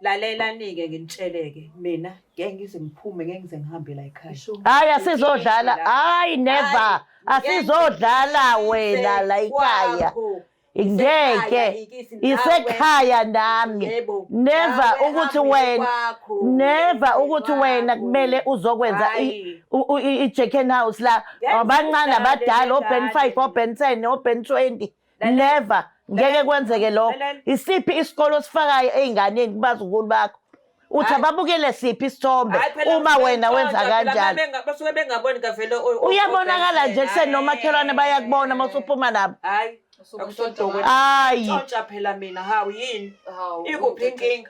Lalelani-ke nginitsheleke mina ngeke ngize ngiphume ngeke ngize ngihambe la ekhaya. Hayi asizodlala, hayi never. Asizodlala wena la ekhaya. Ngeke isekhaya nami. Never ukuthi wena never ukuthi wena kumele uzokwenza i-Jack and House la abancane abadala o-Ben 5 o-Ben 10 o-Ben 20. Never ngeke kwenzeke lokho. Isiphi isikolo osifakayo ey'nganeni kubazukulu bakho? Uthi ababukele siphi isithombe uma wena wenza kanjalo? Basuke bengaboni kavele. Uyabonakala nje kusenomakhelwane bayakubona uma usuphuma nabo. Hayi. Hayi. Ntshontsha phela mina hawu yini? Ikuphi inkinga?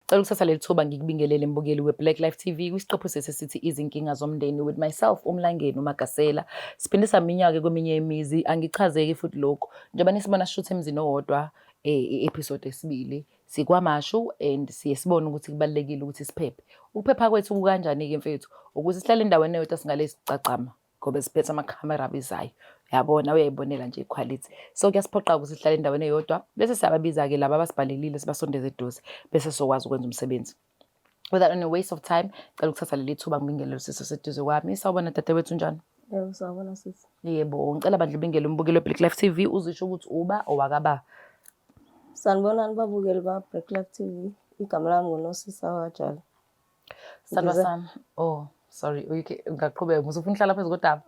Cela ukuthatha leli thuba ngikubingelele mbukeli we-Black Life TV kwisiqephu sethu esithi izinkinga zomndeni with myself uMlangeni uMagasela. Siphinde saminyaka kweminye imizi angichazeki futhi lokhu. Njengoba nisibona sishutha emzini owodwa i-episode esibili sikwaMashu and siye sibone ukuthi kubalulekile ukuthi siphephe. Ukuphepha kwethu kukanjani-ke mfethu? Ukuthi sihlale endaweni eyodwa singale sicacama. Ngoba siphethe amakhamera abizayo, yabona uyayibonela nje ikhwalithi. So kuyasiphoqa ukuthi sihlale endaweni eyodwa bese siyababiza-ke laba abasibhalelile sibasondeze eduze bese sizokwazi ukwenza umsebenzi. Without any waste of time, cela ukuthatha leli thuba ngibingelele usisi oseduze kwami. Sawubona dadewethu, unjani? Yebo, sawubona sisi. Yebo, ngicela bandla ubingele umbukeli we-Black Life TV uzisho ukuthi uba owakaba. Sanibonani babukeli ba-Black Life TV. Igama lami nguNosisa Wakajali. Sithandwa sami. Oh, sorry. Okay, ungaqhubeka. Usufuna uhlala phezu kodaba?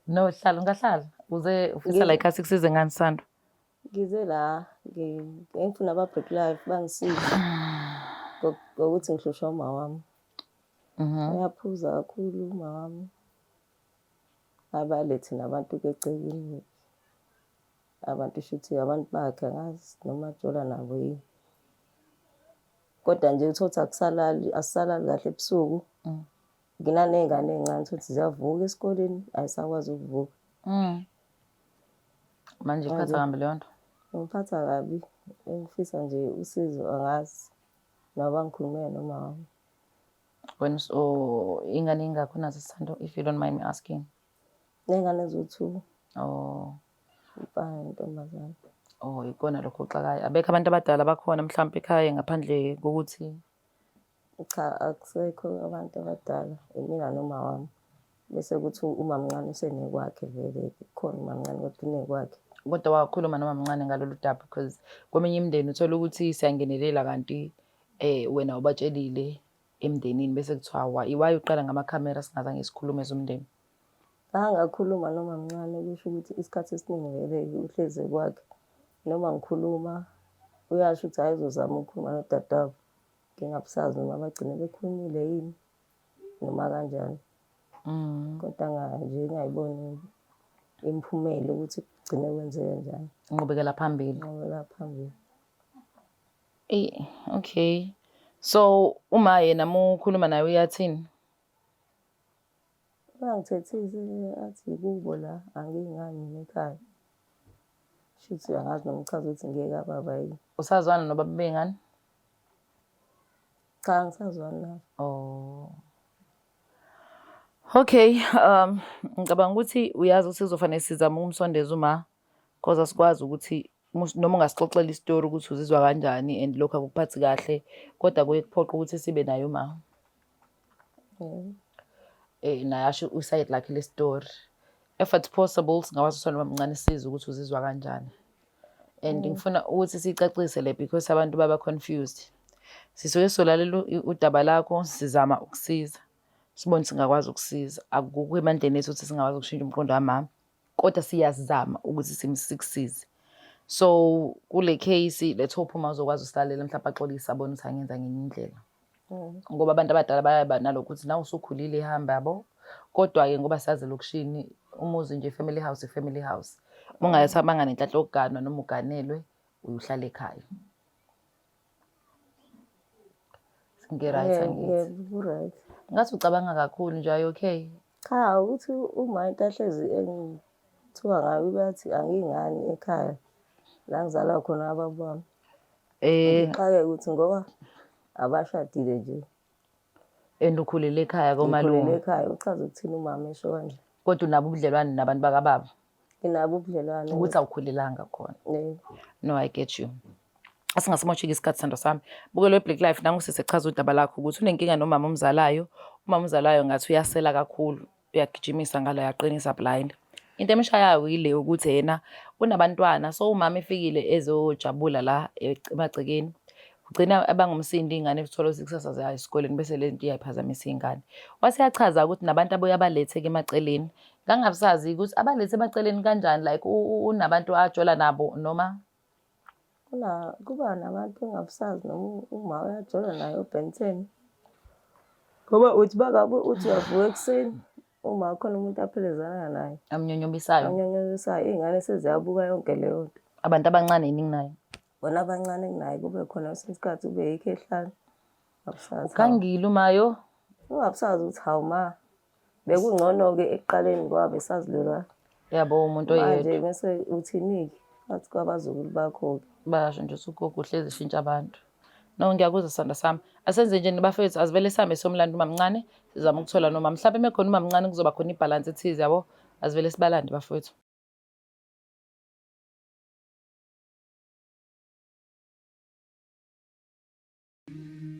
No, hlala, ungahlala. Uze ufisa la ekhaya sikusize ngani Sandwa? Ngize la ngifuna aba-Black Life bangisize ngokuthi ngihlushwa uma wami. Uyaphuza kakhulu uma wami. Abalethe nabantu becekini. Abantu shuthi abantu bakhe angazi noma ajola nabo yini. Kodwa nje uthole ukuthi akusalali, asisalali kahle ebusuku. Nginaney'ngane ey'ncane uthole ukuthi ziyavuka esikoleni, ayisakwazi ukuvuka. Manje ikuphatha kambi leyo nto? Ingiphatha kabi. Engifisa nje usizo angazi noma ngikhulume noma wami. Wena oh, ingane ingakho nazo Sithando, if you don't mind me asking? Ney'ngane eziwu-two. Oh. Umfana nentombazane. Oh, ikona lokho okuxakayo. Abekho abantu abadala bakhona mhlawumbe ekhaya ngaphandle kokuthi Cha, akusekho abantu abadala, imina noma wami. Bese kuthi umamncane usenekwakhe vele, kukhona umamncane kodwa unekwakhe. Kodwa wakhuluma nomamncane ngalolu daba because kweminye imindeni uthola ukuthi siyangenelela kanti wena ubatshelile emndenini bese kuthiwa why uqala ngamakhamera singazange sikhulume ezomndeni? Angakhuluma noma mncane kusho ukuthi isikhathi esiningi vele uhlezi kwakhe. Noma ngikhuluma uyasho ukuthi hhayi uzozama ukukhuluma nodadewabo. Ngingabusazi noma bagcine bekhulumile yini noma kanjani. Kodwa nje ngingayiboni imiphumela ukuthi kugcine kwenzeke kanjani. Inqubekela phambili. Inqubekela phambili. Eyi, okay. So uma yena mukhuluma naye uyathini? Uyangithethisa athi kubo la angiyingani mina ekhaya. Shuthi angazi noma uchaza ukuthi ngeke kababa yini. Usazwana nobaba bey'ngane? Cha, angisazwani nabo. Oh. Okay, ngicabanga ukuthi uyazi ukuthi kuzofanele sizame ukumsondeza uma cause asikwazi ukuthi noma ungasixoxela isitori ukuthi uzizwa kanjani and lokhu akukuphathi kahle kodwa kuye kuphoqa ukuthi sibe naye uma. Naye asho usayidi lakhe lesitori. If it's possible singakwazi usona mamncane size ukuthi uzizwa kanjani. And ngifuna ukuthi sicacise le because abantu baba confused. Sisuke solalela udaba lakho sizama ukusiza. Sibone singakwazi ukusiza. Akukho emandleni ethu ukuthi singakwazi ukushintsha umqondo kamama. Kodwa siyazama ukuthi sikusize. So kule case let's hope uma uzokwazi usilalela mhlawumbe axolise abone ukuthi angenza ngenye indlela. Ngoba abantu abadala bayaba nalokho ukuthi nawe usukhulile ihamba yabo. Kodwa-ke ngoba sazi elokishini umuzi nje family house family house. Uma ungathabanga nenhlanhla yokuganwa noma uganelwe uyohlala ekhaya. Ngi-right angithi. Yebo, ku-right. Ngathi ucabanga kakhulu nje, are you okay? Cha, ukuthi uma into ahlezi engithuka ngayo bathi angiyingani ekhaya la ngizalwa khona ababa bami. Ngixake ukuthi ngoba abashadile nje. And ukhulele ekhaya Ngikhulele komalume. ekhaya, uchaza ukuthini umama esho kanje? Kodwa unabo ubudlelwane nabantu bakababa? Nginabo ubudlelwane. Ukuthi awukhulelanga khona. Yebo. No, I get you. Asingasimosheki isikhathi sithando sami. Bukelo Black Life nangu sisi echaza udaba lakho ukuthi unenkinga nomama omzalayo. Umama omzalayo ngathi uyasela kakhulu, uyagijimisa ngala yaqinisa blind. Into emshayayo yile ukuthi yena unabantwana so umama efikile ezojabula la emagcekeni. Ugcina abangumsindi ingane uthola ukuthi kusasa zaya esikoleni bese le nto iyayiphazamisa ingane. Wase yachaza ukuthi nabantu abuye abalethe-ke emaceleni. Ngangabusazi ukuthi abalethe emaceleni kanjani like unabantu ajola nabo noma Kuna kuba nabantu engabusazi noma uma uyajola naye uBen 10. Ngoba uthi bakabe uthi uyavuka ekuseni uma khona umuntu aphelezana naye. Amnyonyobisayo. Amnyonyobisayo iy'ngane seziyabuka yonke leyo nto. Abantu abancane yini kunaye? Bona abancane kunaye kube khona kwesinye isikhathi kube yikhehlane. Ungabusazi. Ugangile umayo. Ungabusazi ukuthi hawu ma. Bekungcono-ke ekuqaleni ngoba besazilwela. Yabo umuntu oyedwa. Manje mese uthini-ke? Ngathi kwabazukulu bakho-ke. Bayasho nje ukuthi ugogo uhlezi eshintsha abantu. No, ngiyakuzwa sithando sami. Asenze nje bafethu asivele sihambe siyomlanda umamncane, sizame ukuthola noma mhlawumbe mekhona umamncane kuzoba khona ibhalansi ethize yabo. Asivele sibalande bafethu.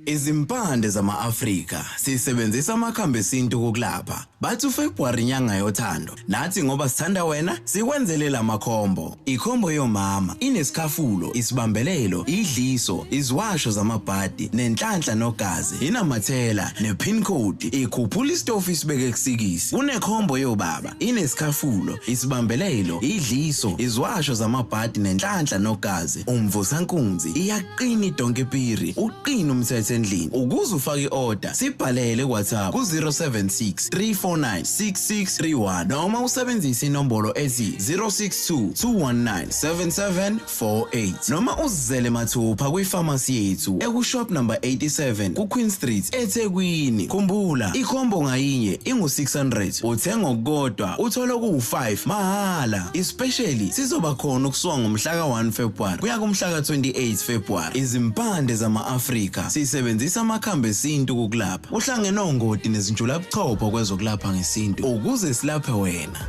Izimpande zama-Afrika sisebenzisa amakhambi esintu ukulapha. Bathi uFebruary inyanga yothando. Nathi ngoba sithanda wena sikwenzele lamakhombo. Ikhombo yomama inesikhafulo, isibambelelo, idliso, iziwasho zamabhadi, nenhlanhla nogazi, inamathela nepin code, ikhuphula isitofu isibeke kusikisi. Kunekhombo yobaba inesikhafulo, isibambelelo, idliso, iziwasho zamabhadi nenhlanhla nogazi. Umvusankunzi iyaqina idonke piri, uqina umthetho endlini. Ukuze ufake i-order, sibhalele ku-WhatsApp ku-076 349 6631 noma usebenzise inombolo ethi 062 219 7748 noma uzizele mathupha kwifamasi yethu ekushop number 87 kuQueen Street eThekwini. Khumbula, ikhombo ngayinye ingu-600, uthenga okukodwa uthola okuwu-5 mahhala. Especially sizoba khona ukusuka ngomhla ka-1 February kuya kumhla ka-28 February. Izimpande zama-Afrika sisebenzisa amakhambi esintu kukulapha. Uhlangene ongoti nezinjulabuchopho kwezokulapha ngesintu ukuze silaphe wena.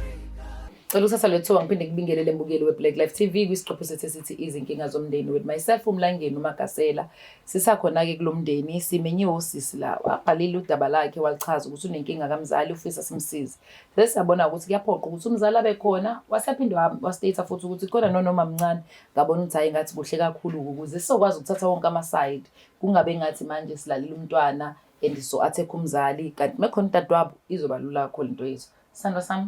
Cela ukuthatha le thuba ngiphinde ngibingelele mbukeli we-Black Life TV kwisiqephu sethu esithi izinkinga zomndeni with myself uMlangeni uMagasela. Sisakhona-ke kulo mndeni simenyiwe usisi la wabhalile udaba lakhe walichaza ukuthi unenkinga kamzali ufisa simsize. Sesiyabona ukuthi kuyaphoqa ukuthi umzali abe khona wasephinde wastate futhi ukuthi khona nonoma mncane ngabona ukuthi hhayi ngathi kuhle kakhulu ukuze sizokwazi ukuthatha wonke ama-side kungabe ngathi manje silalela umntwana and so athekho umzali kanti mekhona udadewabo izoba lula kakhulu into yethu. Sithandwa sami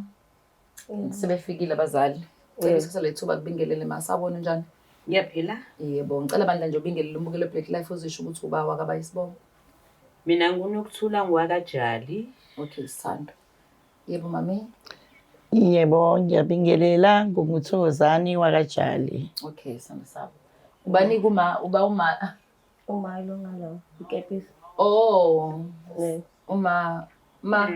sebefikile abazali. Cela ukuthatha le thuba kubingelele ma sawubona unjani? Ngiyaphila. Yebo, ngicela bandla nje ubingelele umbukelo Black Life uzisho ukuthi uba wakaba isibongo. Mina nguNokuthula ngwakaJali. Okay, sithando. Yebo mami. Yebo, ngiyabingelela nguMthokozani wakaJali. Okay, sithando sami. Ubani kuma uba uma Uma ilo ngalo ikepisi. Oh, Ne. uma ma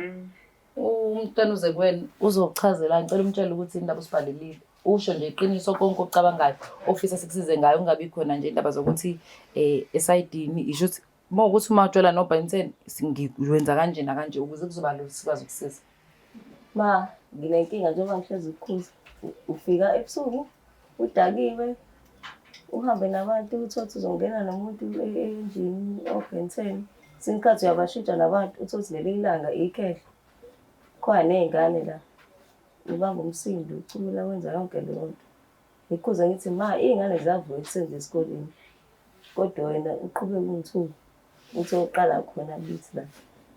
umntwana uze kuwena uzokuchazela ngicela umtshele ukuthi indaba usibhalelile. Usho nje iqiniso konke okucabangayo ofisa sikusize ngayo ungabi khona nje indaba zokuthi esayidini isho ukuthi uma ukuthi uma utshela no Ben 10 ngiwenza kanje nakanje ukuze kuzoba lula sikwazi ukusiza. Ma, nginenkinga njengoba ngihlezi ukukhuza. Ufika ebusuku udakiwe uhambe nabantu uthole ukuthi uzongena nomuntu endlini o-Ben 10. Kwesinye isikhathi uyabashintsha nabantu uthole ukuthi ngelinye ilanga ikhehla. Khona ney'ngane la. Ubamba umsindo ucula wenza yonke leyo nto. Ngikhuze ngithi ma iy'ngane ziyavuka ekuseni ziye esikoleni. Kodwa wena uqhubeke ungithuke. Uthi oqala khona kithi la.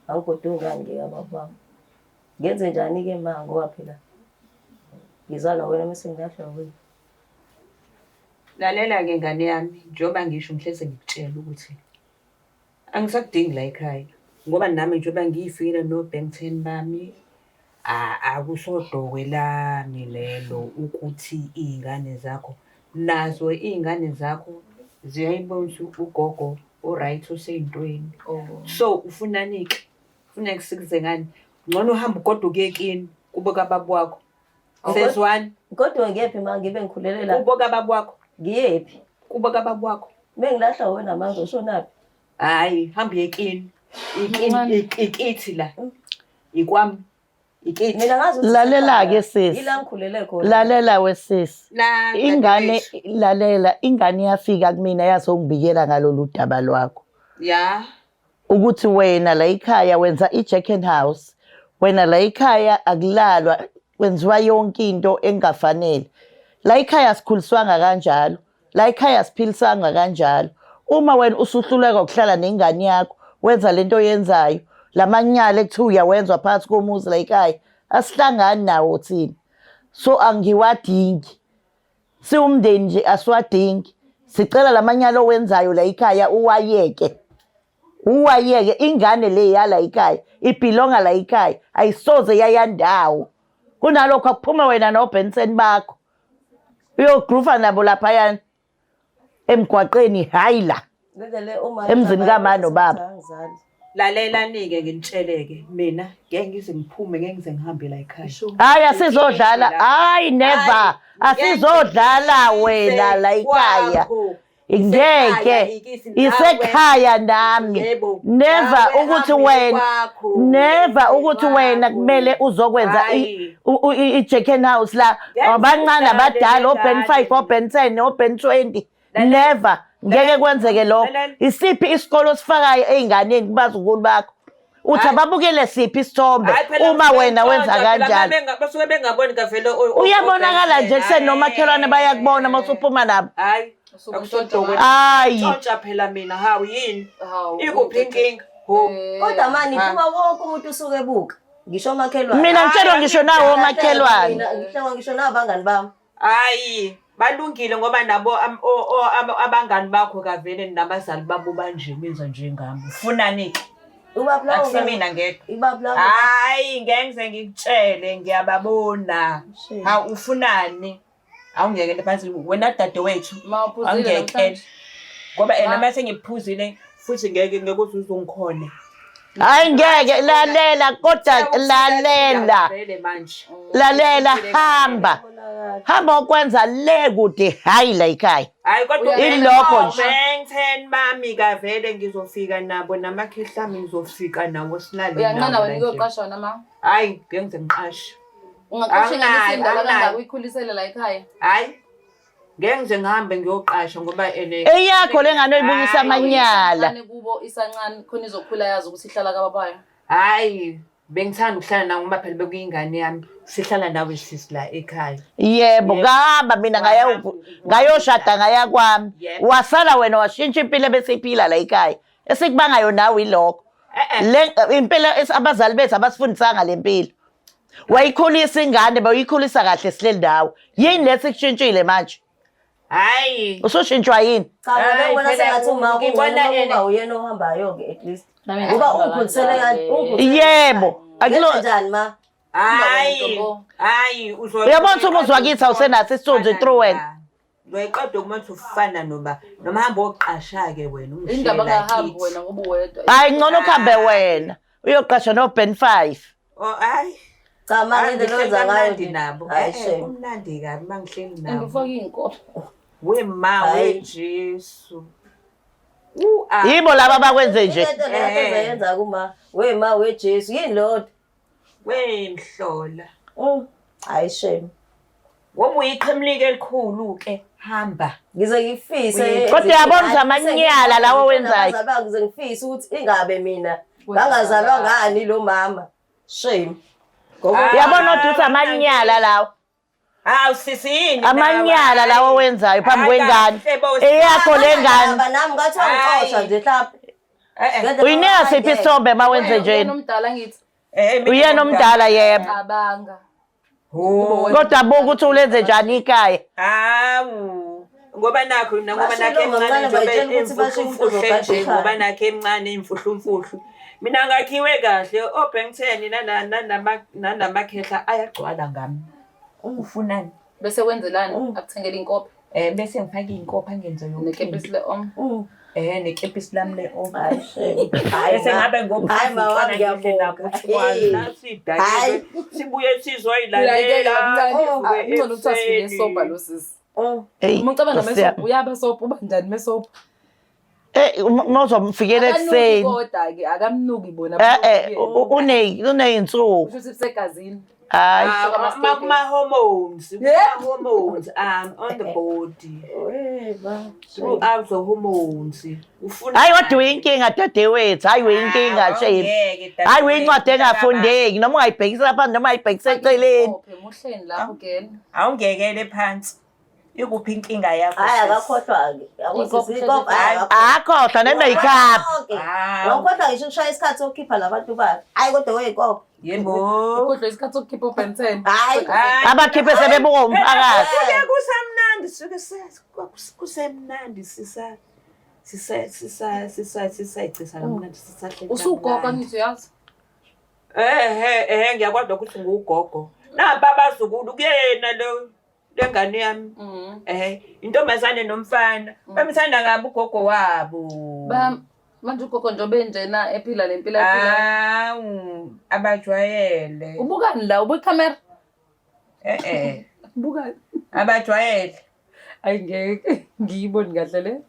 Angigoduki ngani-ke kababa wami. Ngenze njani-ke ma ngoba phela ngizalwa wena mese ngilahlwa wena. Lalela-ke ngane yami, njengoba ngisho ngihleze ngikutshela ukuthi angisakudingi la ekhaya ngoba nami njengoba ngiyifikile no-Ben 10 bami akusodokwe lami lelo ukuthi iy'ngane zakho nazo iy'ngane zakho ziyayibona ukuthi ugogo o-right usey'ntweni. So ufunani-ke? Ufuna kusize ngani? Ngcono uhambe ugoduke uye kini kubo kababa wakho. Sezwani? Kodwa ngiyephi ma ngibe ngikhulele la? Kubo kababa wakho. Ngiyephi? Kubo kababa wakho. Mengilahla wena manje ushonaphi? Hhayi, hamba uye kini. Ikithi la. Ikwami. Ikithi. Mina ngazi ukuthi Lalela-ke isekhaya. sisi. Ila ngikhulele khona. Lalela wesisi. La, Ingane dadewethu. lalela, ingane iyafika kumina yazongibikela ngalolu daba lwakho. Ya. Ukuthi wena la ekhaya wenza i-Jack and House. Wena la ekhaya akulalwa, kwenziwa yonke into engafanele. La ekhaya sikhuliswanga kanjalo. La ekhaya siphilisanga kanjalo. Uma wena usuhluleka ukuhlala nengane yakho, wenza lento oyenzayo, lamanyala ekuthiwa uyawenza phakathi komuzi la ekhaya, asihlangani nawo thina. So angiwadingi. Siwumndeni nje asiwadingi. Sicela lamanyala owenzayo la ekhaya uwayeke. Uwayeke ingane le yala ekhaya, ibhilonga la ekhaya, ayisoze yayandawo. Kunalokho akuphume wena noBenson bakho. Uyogrufa nabo laphayana emgwaqeni, hhayi la. Lendlela uma Emzini kama nobaba. Angizali. Lalelani-ke nginitsheleke mina ngeke ngize ngiphume ngeke ngize ngihambe la ekhaya. Hayi asizodlala, hayi never. Asizodlala wena la ekhaya. Ngeke isekhaya nami. Never ukuthi wena never ukuthi wena kumele uzokwenza i-Jack and House la abancane abadala oBen 5 oBen 10 oBen 20 never ngeke kwenzeke lokho. Isiphi isikolo osifakayo ey'nganeni kubazukulu bakho? Uthi ababukele siphi isithombe uma wena wenza kanjalo? Basuke bengaboni kavele. Uyabonakala nje kusenomakhelwane bayakubona uma usuphuma nabo. Hayi, akusodokotela. Hayi. Ntshontsha phela mina, hawu yini? Hawu. Ikuphi inkinga? Ho. Kodwa mani phuma wonke umuntu usuke ebuka. Ngisho omakhelwane. Mina ngitshelwa ngisho nawo omakhelwane. Mina ngihlekwa ngisho nabangani bami. Hayi, balungile ngoba nabo abangani bakho kavele nabazali babo banje benza njengami. Ufunani-ke? Ubaba lawo. Akusimina ngedwa. Ibaba lawo. Hayi, ngeke ngize ngikutshele ngiyababona. Shame. Hawu ufunani? Awungiyekele phansi wena dadewethu. Ma uphuzile Awungiyekele. namhlanje? Ngoba ena mase ngiphuzile futhi ngeke ngeke uze uzungikhone. Hayi ngeke lalela kodwa lalela. Vele manje. Lalela hamba. Hamba ukwenza le kude hayi la ekhaya. Hayi kodwa Ilokho nje. Ben 10 bami kavele ngizofika nabo namakhehla ami ngizofika nawo silale Uyanqena nawo wena la nje. uyoqasha wena ma. Hayi ngeke ngize ngiqashe. Ungaqasha ingane Anginayo, isindala anginayo. kangaka uyikhulisele la ekhaya. Hayi ngeke ngize ngihambe ngiyoqasha ngoba ene Eyakho le ngane oyibukisa Hayi. amanyala. Isancane kubo isancane khona izokhula yazi ukuthi ihlala kababayo. Hayi bengithanda ukuhlala nawe ngoba phela bekuyingane yami. Sihlala nawe sisi la ekhaya. Yebo, ngahamba mina ngaya ngayoshada ngaya kwami. Yebo. Wasala wena washintsha impilo ebesiyiphila la ekhaya. Esikubangayo nawe ilokho. Eh eh. Le impilo abazali bethu abasifundisanga le mpilo. Wayikhulisa ingane bayikhulisa kahle sileli ndawo. Yini lesi kushintshile manje? Hayi. Usushintshwa yini? Cha mina Hayi, ngibona phela sengathi uma ngibona kungcono ene- kuba uyena ohambayo-ke at least. Nami Ngoba ngicabanga ungikhulisele kanjalo. kanje, ungikhulisele Yebo. Akulo Ngenze njani ma? Hayi. Ntombo. Hayi uzo Uyabona ukuthi umuzi wakithi awusenaso isithunzi through wena. Uzoyiqeda uma uthi ufana noba noma hamba oqasha-ke wena ungishiye Indaba la ngahambi kithi. wena ngoba uwedwa. Hayi ngcono ukuhambe wena. Uyoqasha no Ben 5. Oh hayi. Cha ma Hayi, ngendlela ngihleli owenza ngayo kamnandi nje. nabo. Hayi Eh, eh, shame. kumnandi kabi uma ngihleli nabo. Ngifaka iy'nkophe. We ma Hayi. we Jesu. U ah. Yibo laba abakwenze nje. Into le kade ezoyenza kuma we ma we Jesu yini leyo nto? We mhlola. Hayi shame. Ngoba uyiqhemlike elikhulu ke hamba. Ngize ngifise Kodwa uyabona ukuthi amanyala lawo owenzayo. Abazali bami ngize ngifise ukuthi ingabe mina ngangazalwa ngani lo mama. Shame. Ngoba Uyabona kodwa ukuthi amanyala lawo. Hawu sisi yini? Amanyala lawo owenzayo phambi kwengane. Eyakho le ngane. Baba nami ngathiwa ngixoshwa nje mhlawumbe. Eh eh. Uyinika siphi isithombe uma wenze Uyena njena? omdala ngithi Eh Uyena omdala yebo. cabanga. Ho. Kodwa buka ukuthi ulenze njani ikhaya. Hawu. Ngoba nakho mina ngoba Bashilo nakho emncane mamncane njengoba bayitshela ukuthi basho imfuhlumfuhlu umuntu nje ozogada ngoba nakho emncane imfuhlumfuhlu. Mina ngakhiwe kahle oBank 10 nanamakhehla ayagcwala ngami. Ufunani? Bese wenzelani? Akuthengele inkophe Bese ngifake iy'nkophe angenze yonke into. nekepisi le-om. Nekepisi lami le-om. Hayi shame. Hayi Bese ma. ngabe Hayi ma wami ngiyabonga. Hey. Hayi. Sibuye sizoyilalela. Ngcono kuthiwa sifike esobha lo sisi. Hey, Uma ucabanga Nkosi yami. mesobha uyaba sobha uba njani mesobha? Eh uma uzomfikela Akanuki ekuseni. kodwa-ke akamnuki bona Eh eh uneyinsuku. kusho ukuthi kusegazini Hayi. Ah, kuma-hormones kuma-hormones on the body throughout the hormones ufuna Hayi kodwa uyinkinga dadewethu, hayi uyinkinga shame. Hayi uyincwadi engafundeki noma ungayibhekisa phansi noma ungayibhekisa eceleni. Ophe, muhleni lapho girl Awungekele phansi. Ikuphi inkinga yakho? Hayi sis? akakhohlwa-ke. Yabo Ikopho sisi, ikopho, hayi, hlezi- akakhohlwa. Akhohlwa ne-makeup. Konke. Hawu. Wakhohlwa ngisho ukushaya isikhathi sokukhipha labantu bakhe. Hayi kodwa weyikopho. Yebo. Ukhohlwa isikhathi sokukhipha u-Ben 10. Hayi. Hayi. Abakhiphe sebebuka umphakathi. Suke kusamnandi, suke kusemnandi sisa sisa sisa sisa sisayigcisa kamnandi sisahleli. Usugogo kamnandi. angithi uyazi. Ehhe ehhe ngiyakwazi ukuthi ngugogo. Napa abazukulu kuyena lo lengane yami. Ehhe intombazane nomfana. Bamthanda kabi ugogo wabo. Ba manje ugogo njengoba enjena ephila le mpilo ayiphila. Awu abajwayele. Ubukani la ubuka ikhamera? Eh eh Ubukani? abajwayele. Ayi ngeke ngiyiboni kahle le.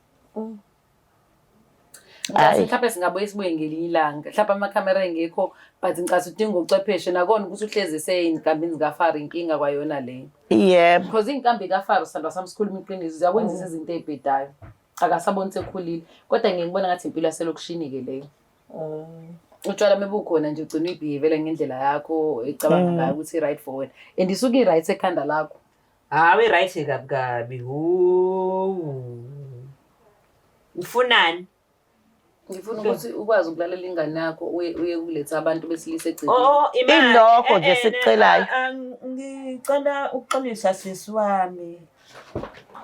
Hhayi. Ngathi mhlawumbe singabuye sibuye ngelinye ilanga. Mhlawumbe amakhamera engekho but ngicasa udinga ucwepheshe nakona ukuthi uhlezi esey'nkambini zikaFaro inkinga kwayona leyo. Yebo. Because iy'nkambi kaFaro sithandwa sami sikhuluma iqiniso ziyakwenzisa izinto ey'bhedayo. Akasaboni sekhulile. Kodwa ngiye ngibona ngathi impilo yaselokishini-ke leyo. Utshwala mebukhona nje ugcina uyibhihivele ngendlela yakho ecabanga ngayo ukuthi i-right for wena. And isuke i-right ekhanda lakho. Hawu i-right kabi kabi. Hu. Ufunani? Ngifuna ukuthi ukwazi ukulalela ingane yakho uye uye kuletha abantu besilisa egcekeni. Oh, imali. Ilokho nje Eh, eh, esikucelayo. ah, ah, Ngicela ukuxolisa sisi wami.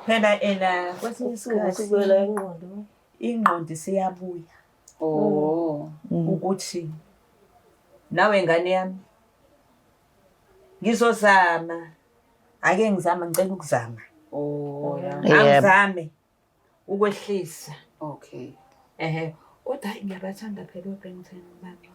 Phela ena kwesinye isikhathi Usubuyela ingqondo. ingqondo isiyabuya Oh. ukuthi nawe ngane yami ngizozama. Ake ngizama ngicela ukuzama. Oh, yeah. Yebo. Angizame ukwehlisa. Okay. Ehhe. Kodwa hayi ngiyabathanda phela oBrenthen bami.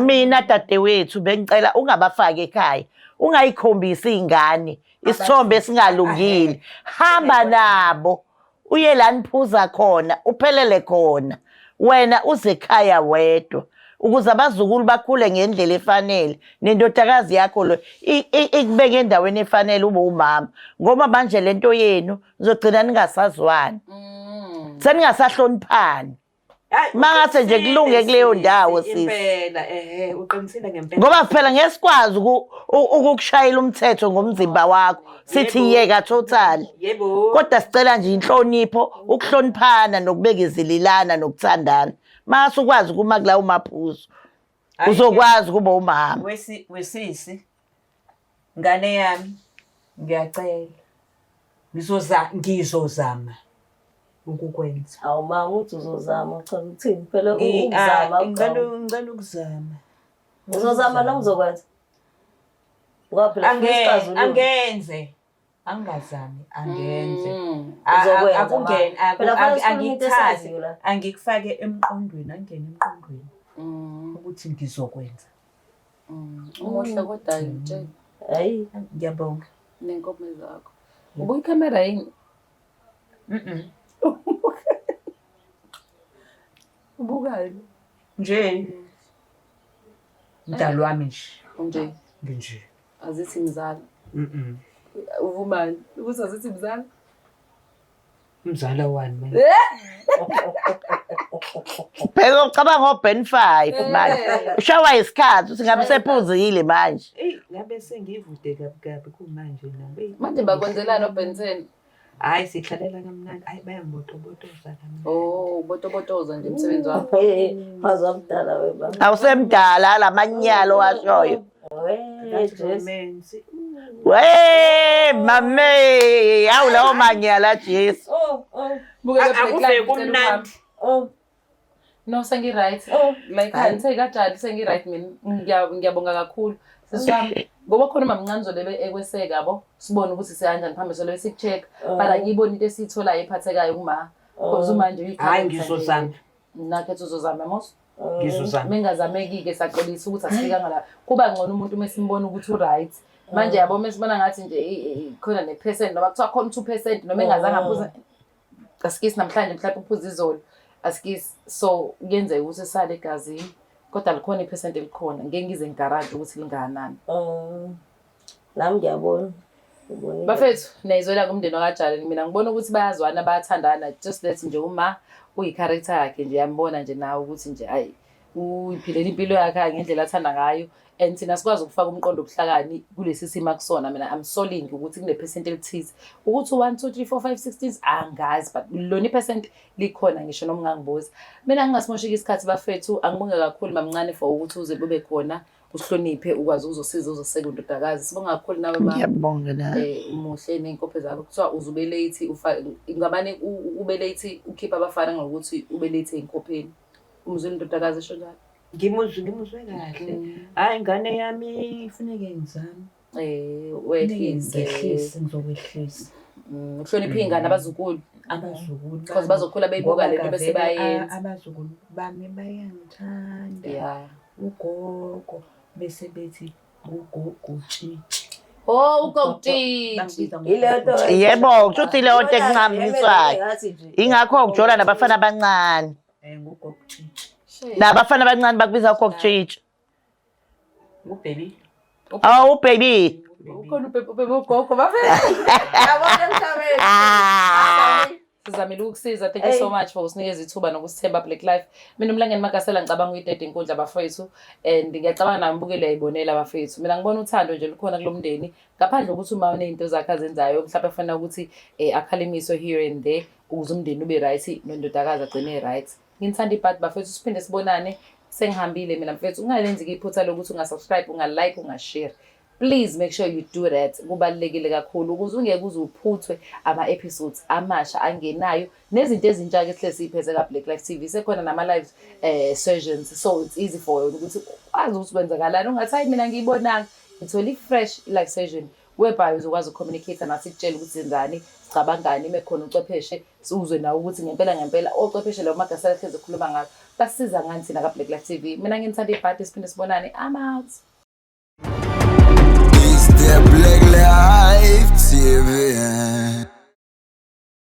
Mina dadewethu bengicela ungabafaki ekhaya. Ungayikhombisi ingane isithombe esingalungile. Hamba nabo uye la niphuza khona, uphelele khona. Wena uze ekhaya wedwa ukuze abazukulu bakhule ngendlela efanele nendodakazi yakho lo ikubeke endaweni efanele ube umama ngoba manje lento yenu nizogcina ningasazwani seningasahloniphani. Hayi, Mangase nje kulunge kuleyo ndawo, sisi, sisi. Impela ehhe uqinisile ngempela. Ngoba phela ngeke sikwazi ukukushayela umthetho ngomzimba wakho sithi Yebo. yeka total. Yebo. Kodwa sicela nje inhlonipho, ukuhloniphana nokubekezelelana nokuthandana. Mase ukwazi ukuma kulawo maphuzu Hhayi, uzokwazi ukuba umama. Wesisi ngane yami ngiyacela ngizozama ukukwenza. Awu mama uthi uzozama uchaza ukuthini phela ukuzama Ngicela ukuzama. Uzozama noma uzokwenza? Ngoba phela funa isixazululo. Angenze. Angazami, angenze. Uzokwenza, ma. Akungeni, Phela kufanele sikhulume into angikuthandi, esaziyo la. angikufake emqondweni, angene emqondweni ukuthi ngizokwenza. Umuhle kodwa ngitshela Hayi. Ngiyabonga. nenkomo zakho. Ubuka ikhamera yini? Ubukani? Nje. Mdali wami nje. Nje. Nginje. Azithi mzala. Uvumani? Ukuthi azithi mzala? Mzala wani manje? Phela ucabanga o-Ben 5 manje. Ushawa isikhathi uthi ngabe sephuzile manje. Eyi, ngabe sengivude kabi kabi kumanje nami. Eyi, Manje bakwenzelani o-Ben 10? Hhayi sihlalela kamnandi. Hhayi bayangibotobotoza kamnandi. Oh, botobotoza nje umsebenzi wakho. Hey, waze wamdala we baba. Awusemdala lamanyalo washoyo. We That Jesu. romance. We mame, awu lawo manyala Jesu. Oh, oh, Buka le Black Akuve Live, ngicela kumnandi. oh. No, sengi-right. Like ngiseyikajali sengi-right mina. Ngiyabonga kakhulu. Sisi wami, ngoba khona umamncane uzolebe ekweseka yabo, sibone ukuthi siyanjani phambili solebe siku-check. But angiyiboni into esiyitholayo ephathekayo kuma. Because manje uyi-character Hhayi ngizozama. nje. Nakhetha uzozama mos. Ngizozama. Mengazameki-ke saxolisa ukuthi asifikanga la. Kuba ngcono umuntu uma simbona ukuthi u-right. Manje yabo uma sibona ngathi nje khona ne-percent noma kuthiwa khona 2% noma engazange aphuze. Asikisi namhlanje mhlawumbe uphuza izolo. Asikisi so kuyenzeka ukuthi sale egazini kodwa likhona iphesenti elikhona ngeke ngize ngigaranti ukuthi lingakanani. Nami ngiyabona. Ngibonile. Bafethu niyayizwela kumndeni wakajali mina ngibona ukuthi bayazwana bayathandana just that nje uma uyi-character yakhe nje yambona nje nawe ukuthi nje ayi uyiphilela impilo yakhe ngendlela athanda ngayo and thina sikwazi ukufaka umqondo obuhlakani kulesi simo akusona. Mina I'm soling ukuthi kunephesenti elithize ukuthi u-1 2 3 4 5 6 angazi, but lona iphesenti likhona ngisho noma ungangibuza. Mina ngingasimosheki isikhathi bafethu, angibonge kakhulu mamncane for ukuthi uze bube khona usihloniphe ukwazi uzosiza uzoseka undodakazi. Sibonga kakhulu nawe mama. Ngiyabonga nawe. Umuhle ney'nkophe zakho. Kuthiwa uze ube late ngamane ube late ukhiphe abafana ngokuthi ube late ey'nkopheni. Umzwile indodakazi esho njalo? Ngimuzwe kahle. Hhayi ingane yami ifuneke ngizame. Wehlise. Ngehlise, ngizokwehlisa. Uhloniphe iy'ngane abazukulu. Abazukulu. Because bazokhula beyibuka Ngoba lento bese kavele bayenza. Abazukulu bami bayangithanda. Ugogo bese bethi ugogo tshitshi. Oh, ugogo tshitshi. Bangibiza Ile ngogogo nto- tshitshi. Yebo, kusho ukuthi leyo nto ekunqamniswayo. Ngathi nje. Ingakho ukujola nabafana abancane. Ngugogo tshitshi. Nabafana abancane bakubiza ugogo tshitshi. Ubhebi. Oh, baby. Ukhona ubhebe ugogo bafethu. Yabona emhlabeni. Ah. Sizamile ukukusiza. Thank you so much for usinikeza ithuba nokusithemba Black Life. Mina uMlangeni Magasela ngicabanga uyidede inkundla bafethu and ngiyacabanga nami mbukele uyayibonela bafethu. Mina ngibona uthando nje lukhona kulomndeni ngaphandle kokuthi uma uneyinto zakhe azenzayo mhlawumbe afuna ukuthi akhalimiswe here and there ukuze umndeni ube right nondodakazi agcine right. Nginithanda ibhadi bafethu, siphinde sibonane. Sengihambile mina mfethu, ungalenzi ke iphutha lokuthi ungasubscribe, ungalike, ungashare. Please make sure you do that. Kubalulekile kakhulu ukuze ungeke uze uphuthwe ama-episodes amasha angenayo nezinto ezintsha ke sihle siyiphethe ka Black Life TV. Sekhona nama live sessions, so it's easy for wena ukuthi ukwazi ukuthi kwenzakalani. Ungathi hayi mina ngiyibonanga, ngithole i-fresh live session whereby uzokwazi ukucommunicate nathi, sikutshele ukuthi senzani, sicabangani, ime khona ucwepheshe, sizwe nawe ukuthi ngempela ngempela ocwepheshe lawo magasela hlezi ekhuluma ngabo basiza ngani thina ka Black Life TV. Mina nginithanda ibhadi, siphinde sibonane. I'm out.